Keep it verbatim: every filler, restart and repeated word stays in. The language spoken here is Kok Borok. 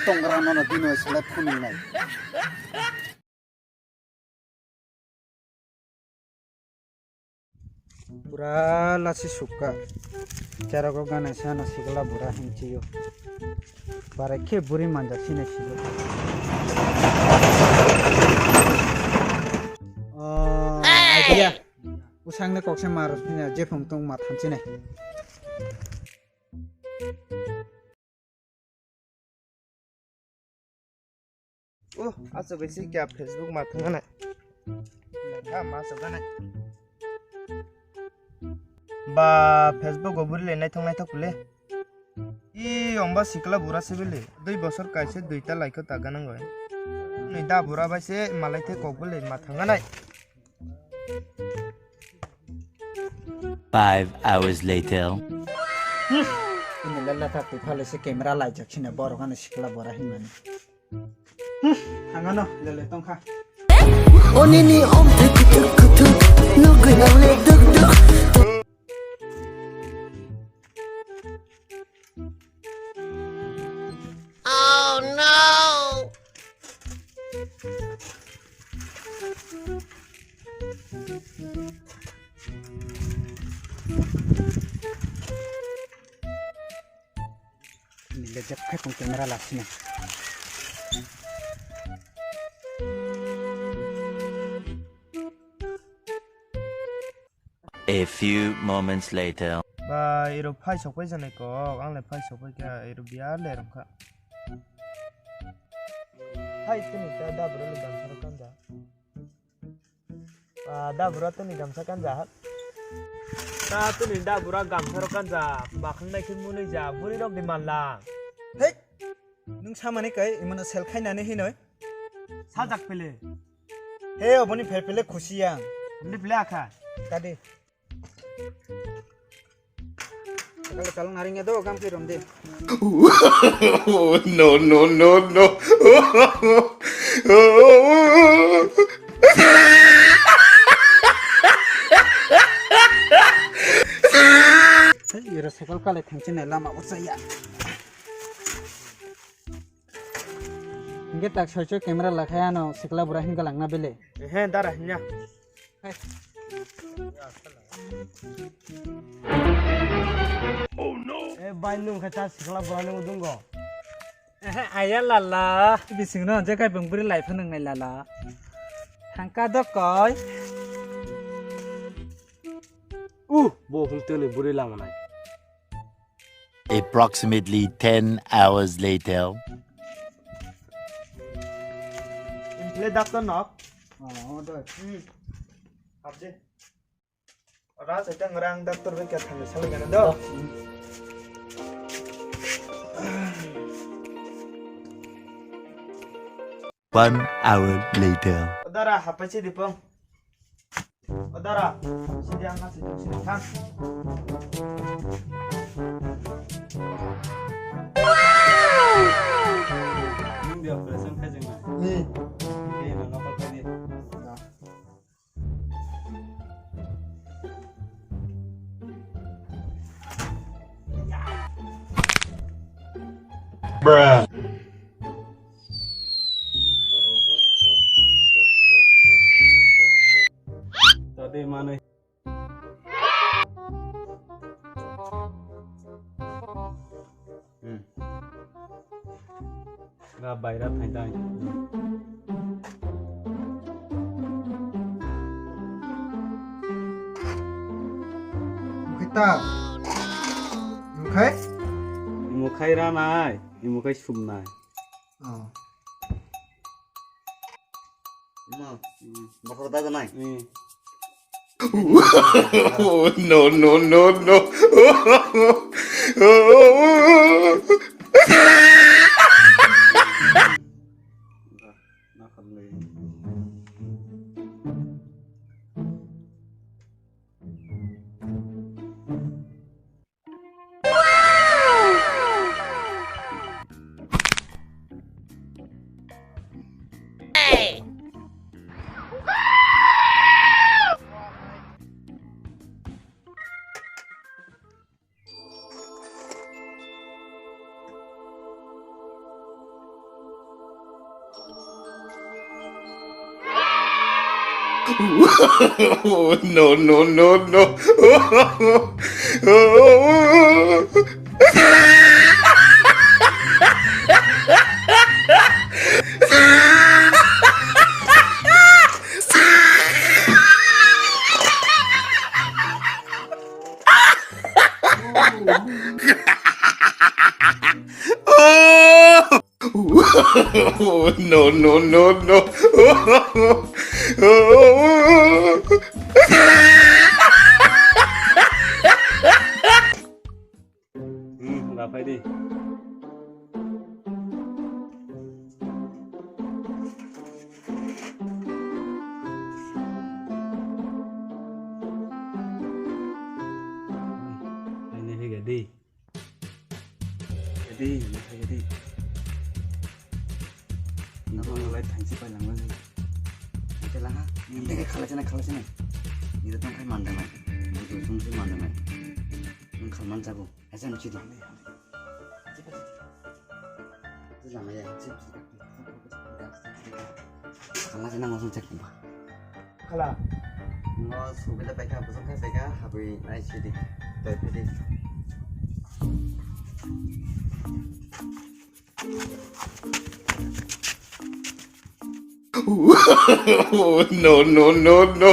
Tongra nono bini bai selai phunuknai. Pura lasi sukha. Charogo gana sana sikla bura hinchiyo. Barai khe buri manjak sine siyo. Oh, idea. Usang ne kokse mar sine jephung tong ma thanchine. Oh, aso besi kya Facebook ma thang nai. Ha, ma so ganai. Ba, Facebook go buri le naithok naithok le. I omba sikla bura se bele. Dui bosor kaise duita laikho ta ganang goi. Ni da bura bai se malai the kok bele ma thang nai. Five hours later. Ini lala ta twi phale se camera laijak sine borok ano sikla bora hinmani. Thangano lele tongkha. Onini om thik thik thik thik, nugui nang le duk duk. Oh no! Nile jep khai tong camera lasina. A few moments later. Ba, iro phai sok pai janai kok, ang le phai sok pai kha, iro biya le rom kha. Hai tini ta da bro le gamsa ro kanja. Ah, da bura tini gamsa kanja. Ta tini da bura gamsa rok kanja. Bakhang nai khe munui ja. Buri rok di manlang. Hei! Nwng samani kai imano sel khainani hinoi. Sajak pele. He oboni pele khusi yang. Ni pele akha. Tadi. Sakal kalung naring edo gam ki romde. No, no, no, no. Ira sakal kale thangchine lama utsaya. Hingke tak soicho camera lakhai ano sikla bura hinka langna bele. Ehe, dara hinya. Eh, bai nung khe ta sikla bura nung dungo. Ehe, aya lala. Bising no je kai bung buri lai phunung nai lala. Thangka do koi. Uh, bo hung tuni buri lama nai. Approximately ten hours later. Infle doctor nok. Oh, doi. Hmm. Habje. Ora sa tang rang doctor be ka thang sal gana do. One hour later. Dara hapai si dipong. O dara, sidi ang nasi tung sini thang. Nung dia operation khai jeng na? Hmm. Dia na nokol khai dia. Bruh. Tadi mana? Hmm. Ga baira thai dai. Mukhai ta. Mukhai? Mukhai ra nai, mukhai sum nai. Oh. Ma, motor da nai. Eh. No, no, no, no. No, no, no, no. No, no, no, no. Hmm, la phai di. Ini higa di. Jadi, jadi. Nabo nalai thansi pai langmani. Thansi langha. Ini khala chana, khala chana. Ini tong khai mandang lai. Ini tong khai mandang lai. Ini khal man jago. Asa mesti tu. Itu namanya chip. Khala chana ngosong cek ba. Khala. Ngo subida paikha, busong khai paikha, habwi nai sidi. Toi pidi. No, no, no, no.